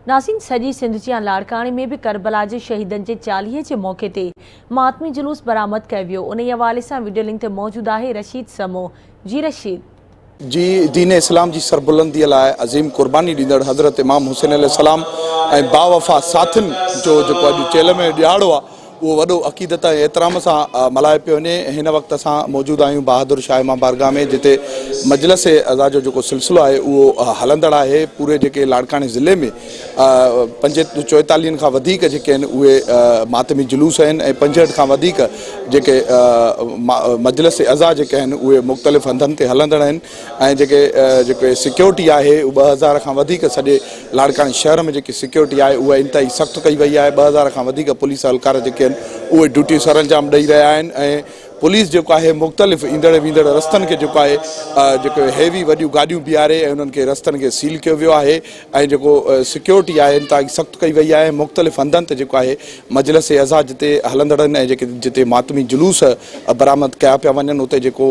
ناظرين سڄي سنڌ جيان لاڙڪاڻي ۾ به ڪربلا جي شهيدن جي چاليهي جي موقعي تي ماتمي جلوس برآمد ڪيو ويو انهي حوالي سان وڊيو لنڪ تي موجود آهي رشيد سمو جي رشيد. جي دين اسلام جي سربلندي لاء عظيم قرباني ڏيندڙ حضرت امام حسين عليه السلام ۽ باوفا ساٿين جو جيڪو اڄ چيلهه ۾ ڏهاڙو آهي اهو وڏو عقيدت ۽ احترام سان ملهايو پيو وڃي. هن وقت اسان موجود آهيون بهادر شاهه امام بارگاهه ۾ جتي مجلس عزا جو جيڪو سلسلو آهي اهو هلندڙ آهي. پوري جيڪي لاڙڪاڻي ضلعي ۾ پنج چوئيتاليهن کان وڌيڪ جيڪي آهن اهي ماتمي جلوس آهن ۽ 65 کان وڌيڪ جيڪي مجلس عزا جيڪي آهن اهي مختلف هنڌن تي هلندڙ آهن ۽ جيڪي جيڪي سيڪيورٽي آهي اهو 2000 کان وڌيڪ سڄي لاڙڪاڻي شهر ۾ جيڪي سيڪيورٽي آهي اها انتهائي سخت ڪئي وئي آهي 2000 کان وڌيڪ پوليس اهلڪار جيڪي آهن اهي ڊيوٽيون سرانجام ڏئي رهيا آهن ۽ پوليس جيڪو آهي مختلف ايندڙ ويندڙ رستن کي جيڪو آهي جيڪو هيوي وڏيون گاڏيون بيهاري ۽ انهن کي رستن کي سيل ڪيو ويو آهي ۽ جيڪو سيڪيورٽي آهي انتهائي سخت ڪئي وئي آهي مختلف هنڌن تي جيڪو آهي مجلس عزا جتي هلندڙ آهن ۽ جيڪي جتي ماتمي جلوس برآمد ڪيا پيا وڃن اتي جيڪو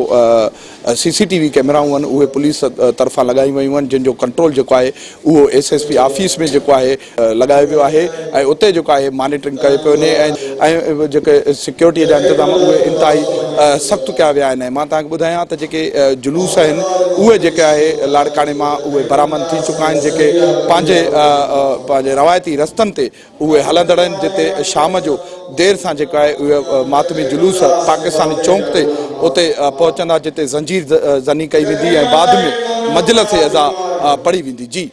سي سي ٽي وي ڪئميرائون آهن اهي پوليس طرفان لڳايون ويون آهن جن جو ڪنٽرول جيڪو آهي اهو ايس ايس پي آفيس ۾ جيڪو آهي لڳايو ويو آهي ۽ اتي جيڪو آهي مانيٽرنگ ڪئي پيو وڃي ۽ جيڪي سيڪيورٽي جا انتظام اهي انتهائي سخت ڪيا ويا آهن ۽ مان توهان کي ٻڌايان ته جيڪي جلوس آهن اهي جيڪي آهي لاڙڪاڻي مان اهي برآمد ٿي چڪا آهن جيڪي پنهنجي پنهنجي روايتي رستن تي اهي هلندڙ آهن جتي شام جو دير سان جيڪو آهي اهي ماتمي جلوس پاڪستاني چونڪ تي اتي پهچندا جتي زنجير زني ڪئي ويندي ۽ بعد ۾ مجلس عزا پڙهي ويندي جي.